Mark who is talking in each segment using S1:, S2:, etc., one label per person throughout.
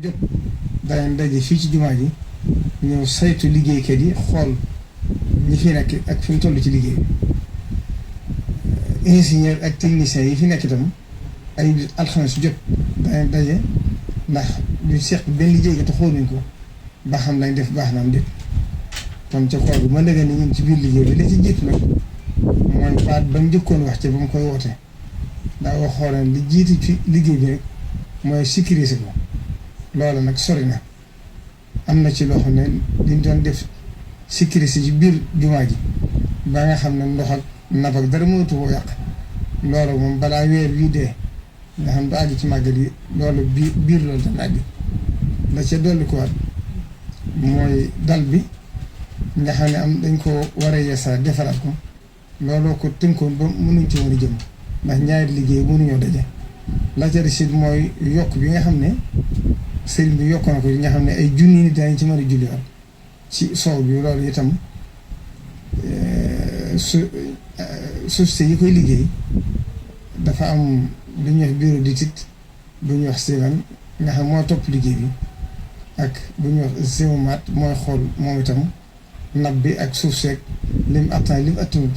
S1: jot danañ daje fii ci jumaa ji ñëw saytu liggéeykat yi xool ñi fi nekk ak fi mu toll ci liggéey bi ingénieur ak technicien yi fi nekk itam ay alxames jot danañ daje ndax ñu seq benn liggéey kat xooluñ ko ba xam lañ def baax na am déet kon ca koor bi ma dëgg ni ñun ci biir liggéey bi la ci jiitu nag mooy baat ba mu njëkkoon wax ca ba mu koy woote daa waxoon li jiitu ci liggéey bi rek mooy sécuriser ko loolu nag sori na am na ci loo xam ne liñ doon def sécuriser ci biir jumaa ji ba nga xam ne ndox ak nab ak dara mënatu koo yàq loolu moom balaa weer wii dee nga xam du àgg ci màggal yi loolu biir loolu dana àgg la ca dolli ko waat mooy dal bi nga xam ne am dañ ko war a yeesaa defaraat ko looloo ko tënkoon ba mënuñ ci woon a jëm ndax ñaari liggéey mënuñoo daje la ca des mooy yokk bi nga xam ne sëriñ bi yokk na ko nga xam ne ay junni nit dañ ci mën a julliwaat ci soow bi loolu itam société yi koy liggéey dafa am lu ñuy wax bureau d'étude bu ñuy wax Sévan nga xam moo topp liggéey bi ak bu ñuy wax Géomat mooy xool moom itam nab bi ak suuf seeg lim attan lim attanut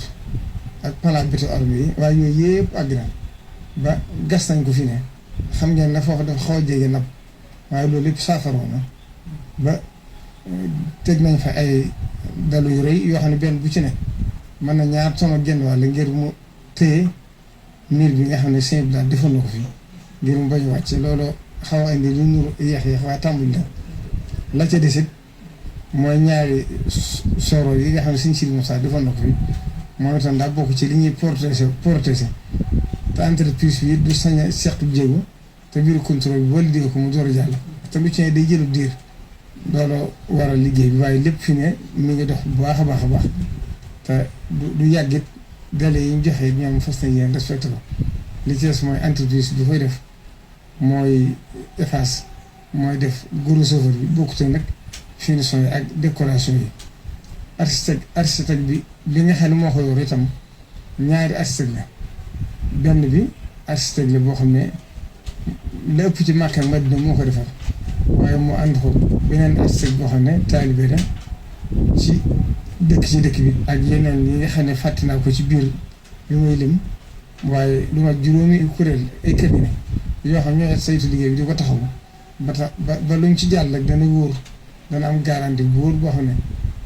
S1: ak plan béto armée yi waaye yooyu yëpp àgg na ba gas nañ ko fi ne xam ngeen ne foofu dafa xaw a jege nab waaye loolu yëpp saafaroo na ba teg nañ fa ay dalu yu rëy yoo xam ne benn bu ci ne mën na ñaar tonne genn wàll ngir mu téye miir bi nga xam ne sëñ bi daal defoon na ko fi ngir mu bañ a wàcc loolu xaw a indi lu nuru yeex waaye tàmbul la ca desit mooy ñaari soro yi nga xam ne suñ Sidi Moussa defoon na ko fi moom itam daa bokk ci li ñuy protéger te entreprise bi du sañ a seq jéego te biir contrôle bi wala dégg ko mu door a jàll te lu ci ne day jëlub diir loolu waral liggéey bi waaye lépp fi ne mi ngi dox bu baax a baax a baax te du yàggit délai yi ñu joxee ñoom fas nañ yéen respecté ko li ci des mooy entreprise bi koy def mooy EFAS mooy def gros œuvre bi bokkute nag finition yi ak décoration yi architecte bi nga xam ne moo ko yor itam ñaari architecte la benn bi architecte la boo xam ne la ëpp ci Makka ak Madina moo ko defar waaye mu ànd ko beneen architecte boo xam ne taalibe la ci dëkk bi ak yeneen yi nga xam ne fàtte naa ko ci biir li muy lim waaye lu ma juróomi kuréel ay cabinet yoo xam ñoo saytu liggéey bi di ko taxaw ba luñ ci jàll rek dana wóor dana am garantie bu wóor boo xam ne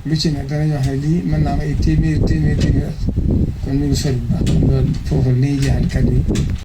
S1: lu ci ne danañ wax ne lii mën naa am ay téeméer kon ñu ngi sori bu baax loolu foofu la ñuy jeexal kàddu yi